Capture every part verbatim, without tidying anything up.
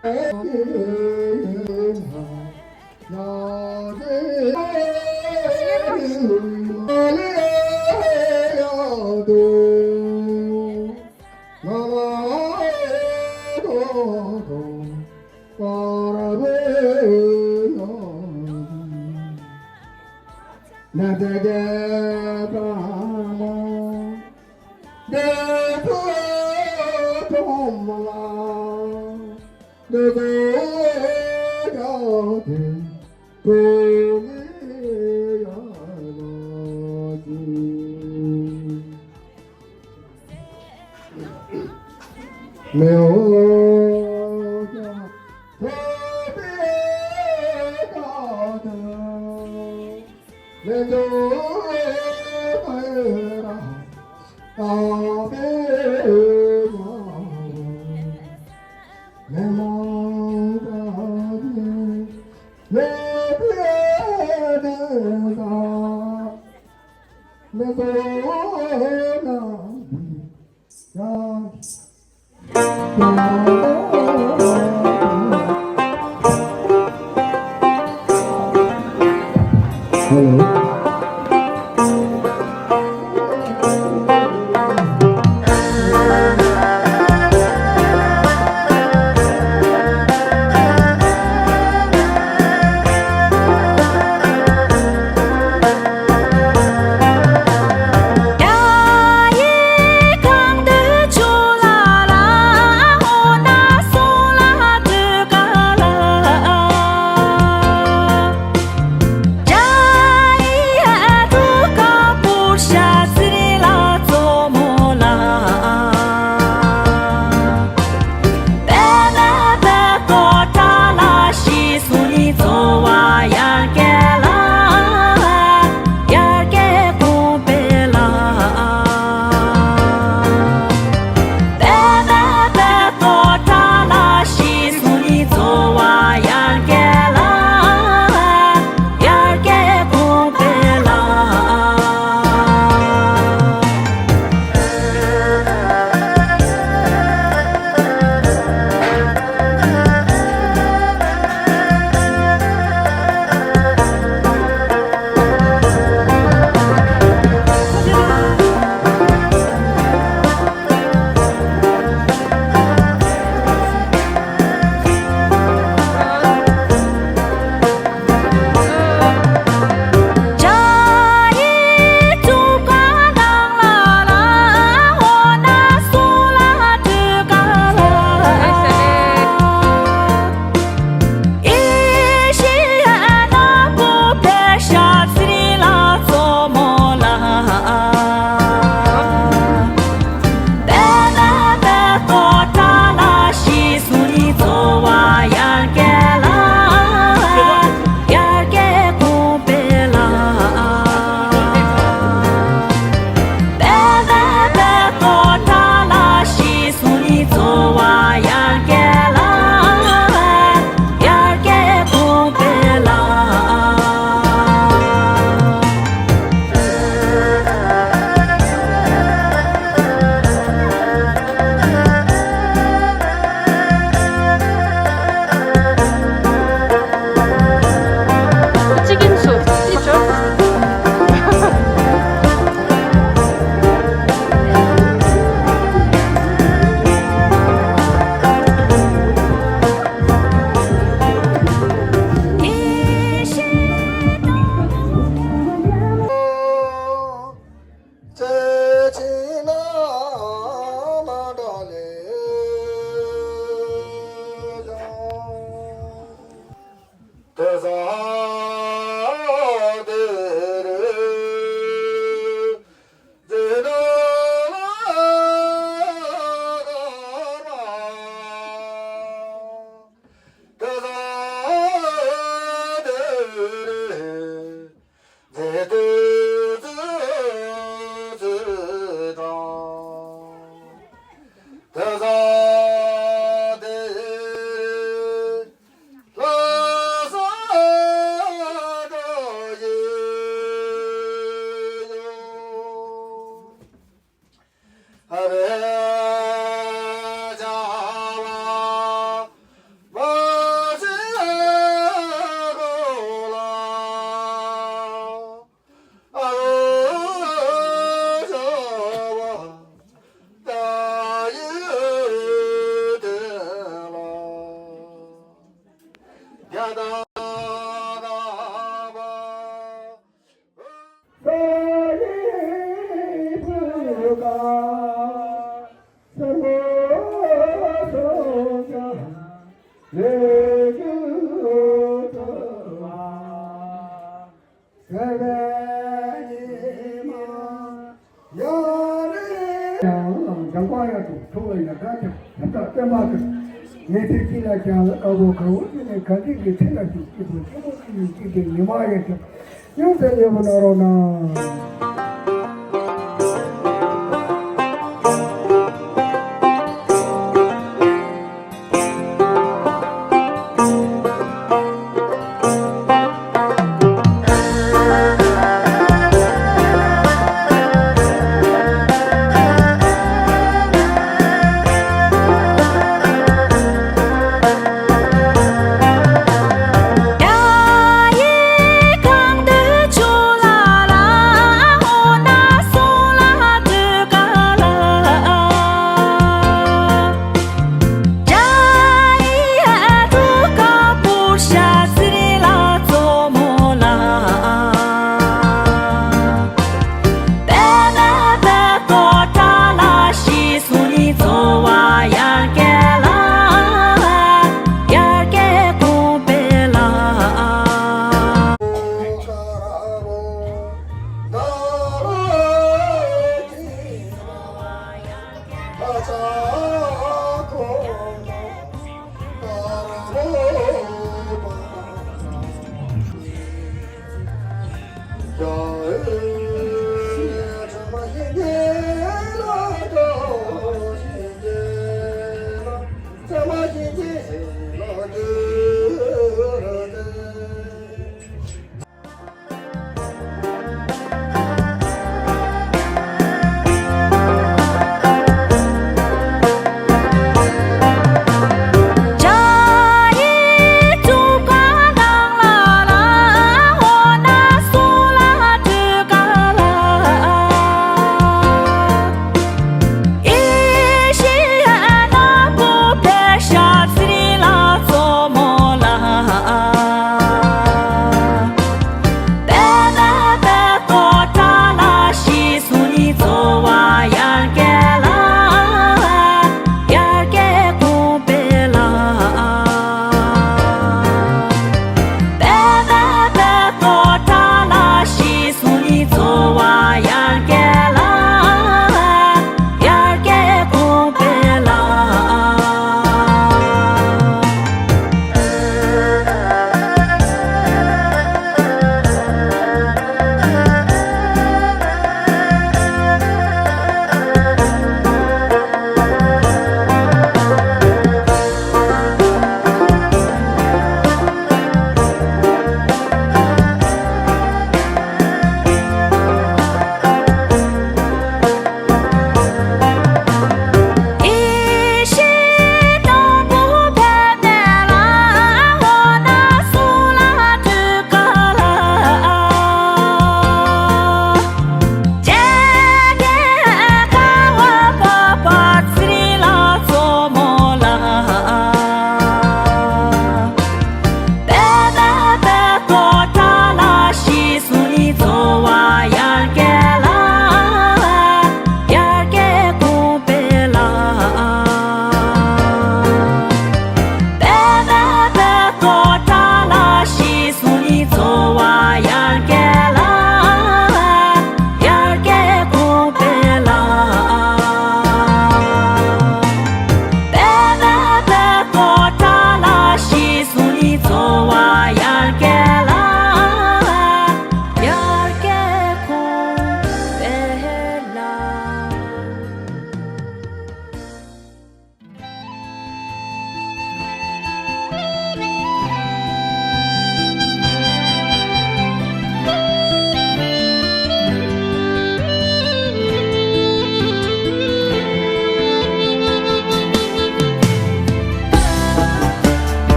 Hello. ཡང་འཇམ་པ་ཡང་དང་ཐུགས་ལ་ཡ་དགའ་ཀྱང་འཇམ་དྲག་བརྟན་པ་དང་། ངེས་ཚེ་གཅིག་ལ་བྱ་བའི་ཨ་བོ་གང་བོ་ཅི་ནས་ག་འདྲིས་ཀྱི་ཚེ་ལ་ཞུགས་སྐྱིད་པོ་ཆེན་པོ་ཅི་ཡིན་སྐྱིད་ཀྱི་ཉི་མ་ཡང་ཀྱང་ཡང་དེ་ལེགས་པོ་གནང་རོགས་གནང་།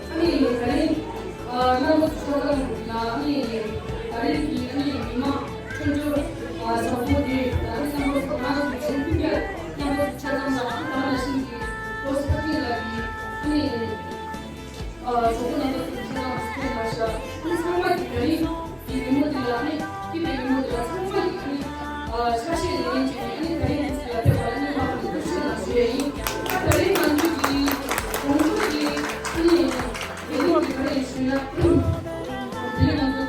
ཨ་ནི་ད་རིང་ཨ་རྣམ་པ་ཚོ་ཆ་ཚང་ལ་ཨ་ནི་ད་རིང་གི་ཨ་ནི་མི་མང་མཐུན་སྦྱོར་ཨ་བཟང་པོ་དེ་ད་རིང་རྣམ་པ་ཚོ་ང་ཚོ་ཚོ་མཐུན་རྐྱང་རྣམ་པ་ཚོ་ཆ་ཚང་ལ་ཨ་ནི་ད་ནང་བཞིན་གྱི་ཨོ་སི་ཁ་ཅིག་ལ་གི་ཨ་ནི་ཨ་གྲོགས་པོ་རྣམ་པ་ཚོ་ཆ་ཚང་ལ་ཐུགས་རྗེ་ཆེ་ཞུ། ཨ་ནི་ཚང་མ་གི་ད་རིང་གི་ཉིན་མོ་འདི་ལ་ཨ་ནི་སྐྱིད་པའི་ཉིན་མོ་འདི་ལ་ཚང་མ་གི་ཨ་ནི་ཨ་ཆ་ཤས་ལེན་བྱས་ནས་ཨ་ནི་ད་རིང་འདི་ཚོ་ལ་ཕེབས་པ་ལ་ཨ་ནི་མ་ཕེབས་པའི་ཐུགས་རྗེ་ཆེ་ཞུ་ཡ་ཡིན། ད་རིང་ང་ཚོ་གི་གོང་ཚོགས་ཀྱི་ཨ་ནི་ལས་རིམ་འདི་ག་རེ་ཡིན་ཞུས་ན། དེ་ནས་ང་ཚོ་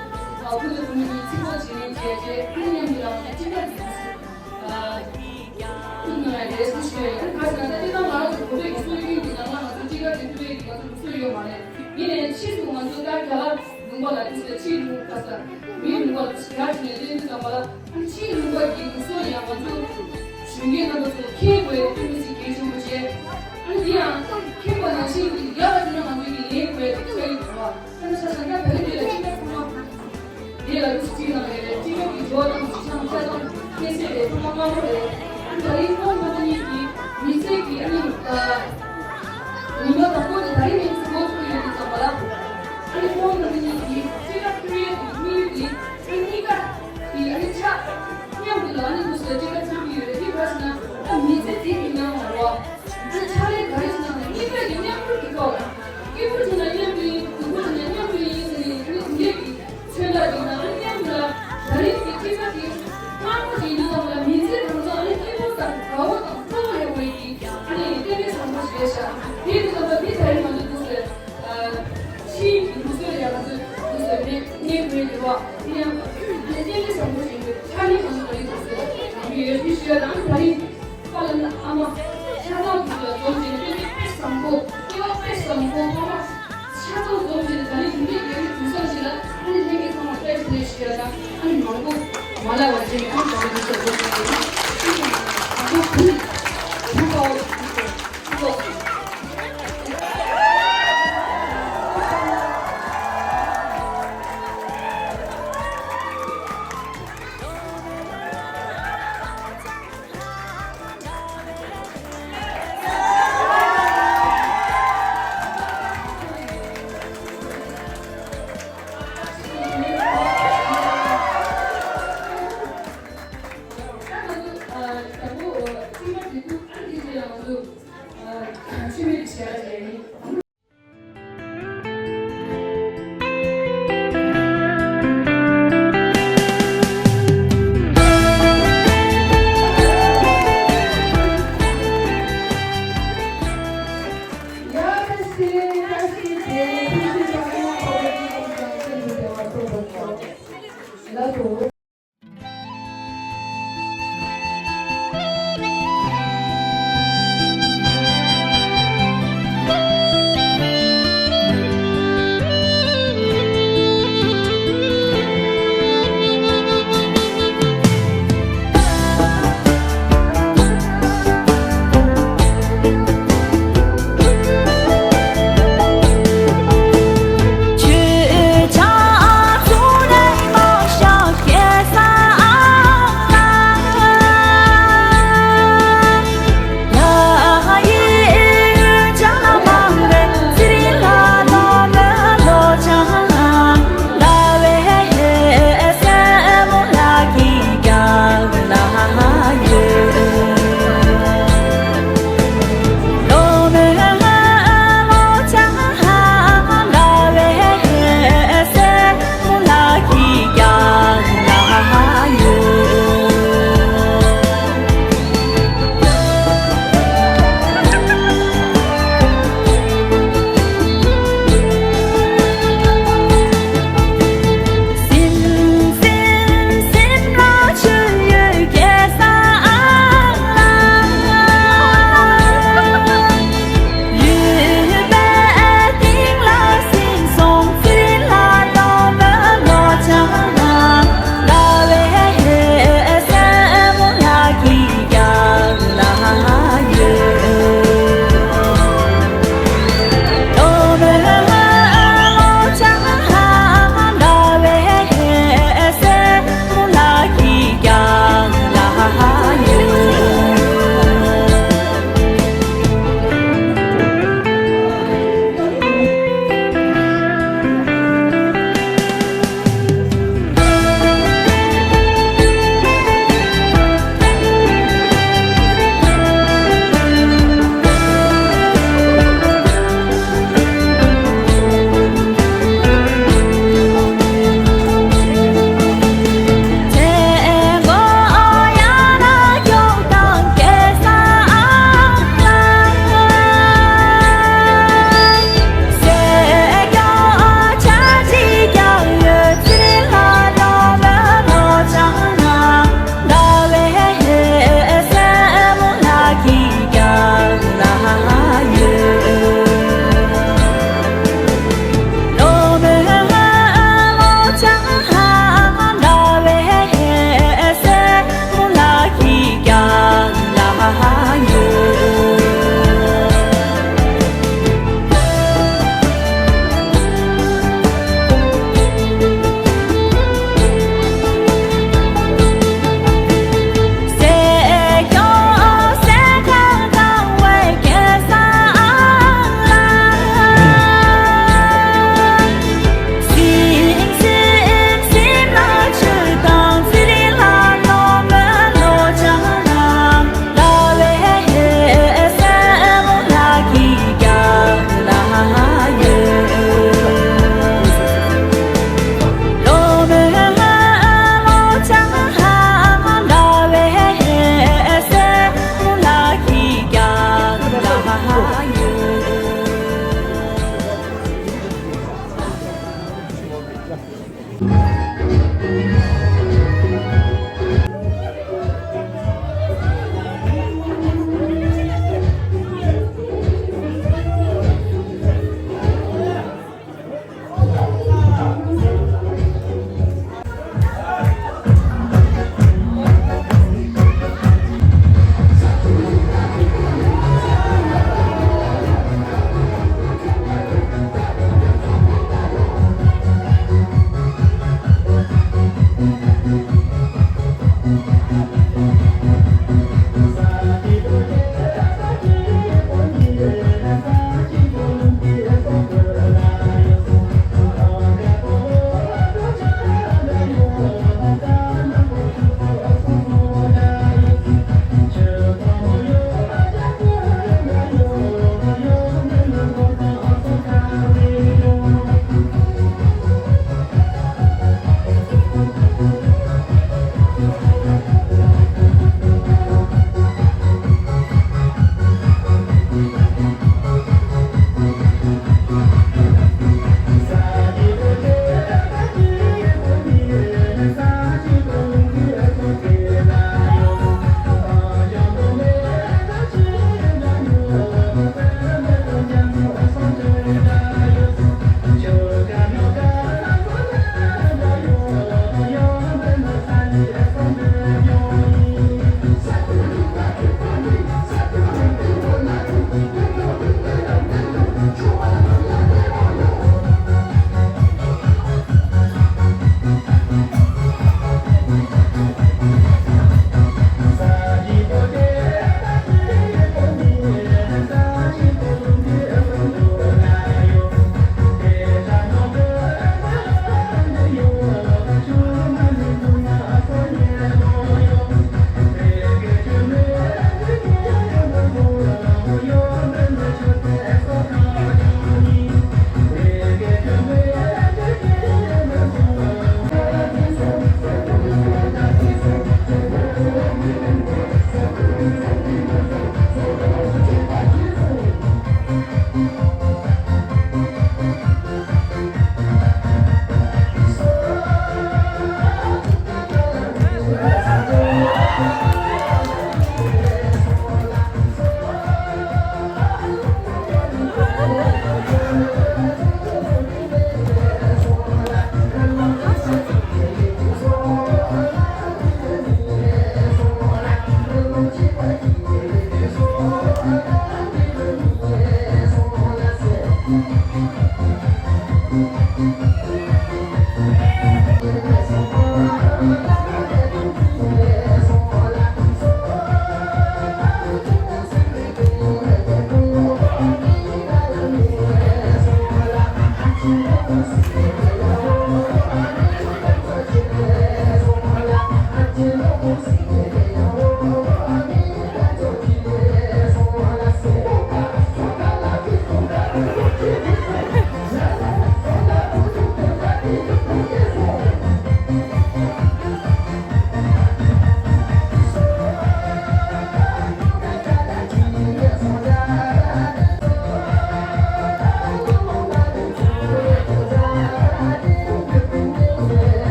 ཨ་ཕུ་ནུ་ཕུ་ནུ་གཉིས་ཚིག་ཐོག་བྱས་ནས་མཇལ་རྗེས་ཨ་ནི་མཉམ་དུ་ལ་ཨ་ནི་སྤྲིན་ཁ་འདི་ཚོ་ཨ་ཐུག་ནས་རེད་ཟེར་ཞུས་ཡོད། ཁ་སང་ད་ལྟ་དེ་དང་ང་རང་ཚོ་གོ་ཐོས་ཀྱི་སྲོལ་རྒྱུན་གྱི་ནང་ལ་ང་ཚོ་སྤྲིན་ཁ་འདི་ཐུག་ཡས་ཀྱི་ང་ཚོ་སྲོལ་ཡོད་མ་རེད། ཡིན་ནའི་ཕྱིས་སུ་ང་ཚོ་ད་རྒྱ་གར་ལུང་པ་ལ་དེ་ཚོའི་ཕྱིའི་ལུང་པ་ས་མིའི་ལུང་པ་ལ་ཡར་ཞུ་ནས་སླེབས་དུས་ཙམ་པ་ལ་ཕྱིའི་ལུང་པ་གི་ལུགས་སྲོལ་ཡང་ང་ཚོ་གཞོན་སྐྱེས་རྣམ་པ་ཚོ་མཁྱེན་དགོས་ཡ་དེ་མི་སྲིད་གལ་ཆེན་པོ་བྱས། ཨ་ནི་དེ་ཡང་མཁྱེན་པ་ནང་བཞིན་གྱི་ཡག་ལ་བསྒྱུར་ན་ང་ཚོ་གི་ལེན་དགོས་ཡ་དེ་ཆགས་ཀྱི་འདུག་བ། ཨ་ནི་ཆ་བཞག་ན་ད་རེས་དེ་ལ་སྤྱི་ཁྱབ་ཚང་མ་དེ་ལ་དུས་ཚིགས་ནང་ཡོད་རེད། སྤྱི་ཁྱབ་ཀྱི་འགྲོ་བ་དང་གཞི་ཆང་ཆ་ཚང་ཁྱད་བསད་རེད། ཚང་མ་དཀའ་མོ་རེད། ཨ་ནི་ད་རིང་ཁོང་རྣམ་པ་གཉིས་ཀྱིས་མི་ཚེ་གི་ཨ་ནི་ཉི་མ་དང་པོ་དེ་ད་རིང་ནས་འགོ་ཚུགས་ཡོད་དུས་ཙམ་པ་ལ། ཨ་ནི་ཁོང་རྣམ་པ་གཉིས་ཀྱིས་སྤྲིན་ཁ་ཕུལ་ཡས་ཀྱི་དམིགས་ཡུལ་དེ་ཨ་ནི་གཉིས་ཀ་གི་ཨ་ནི་ཕྱག་མཉམ་དུ་ལ་ཨ་ནི་འདུག་སེ་སྤྲིན་ཁ་ཕུལ་གྱི་ཡོད་རེད། དེ་ག་ཟེར་ན་ཨ་མི་ཚེ་འདི་གི་ནང་ལ་རོ། ཨ་ནི་ཕྱག་ལས་ག་རེ་བྱེད་ན་གཉིས་ཀ་ཡི་མཉམ་འཁུར་གྱི་ཐོག་ལ། སྐྱིད་པོ་བྱུང་ན་མཉམ་དུ་ཡིན། སྡུག་པོ་བྱུང་ན་མཉམ་དུ་ཡིན་ཟེར་ནས་ཨ་ནི་དེ་འདྲས་ཀྱི་མཚོན་རྟགས་ཡིན་ན་ཨ་ནི་མཉམ་དུ་ལ་ད་རིང་གི་སྐྱིད་པ་དེ་ བཟང་པོ་ཞིག་ཡོད། ཕ་མའི་ང་ཚོ་ད་རིང་ཚོགས་སུ་ཡོད་པའི་ཡོད་ཚུལ་ཞུ་ཡ་དང་། ད་རིང་པཱ་ལགས་ཨ་མ་ཤ་ཚ་དུས་ལ་འཛོམས་བྱས་ནས་དཔེ་དཔེ་བཟང་པོ། སྐྱེ་བ་དཔེ་བཟང་པོ། ཕ་མ་ཤ་ཚ་འཛོམས་བྱས་ནས་ད་རིང་འདི་འདྲའི་ཡོད་པའི་དུས་བཟང་ཞིག་ལ། ཨ་ནི་ལྷན་རྒྱས་ཚང་མ་བཀྲ་ཤིས་བདེ་ལེགས་ཞུ་ཡ་དང་། ཨ་ནི་མང་པོ་མ་ལབ་པ་བྱས་ནས། ཨ་ནི་ད་རིང་འདི་ཚོ་འཛོམས་བྱས་ནས་ཨ་ནི་མང་པོ་ཕུལ། ཐུགས་ཁག་ཐུགས་ཁག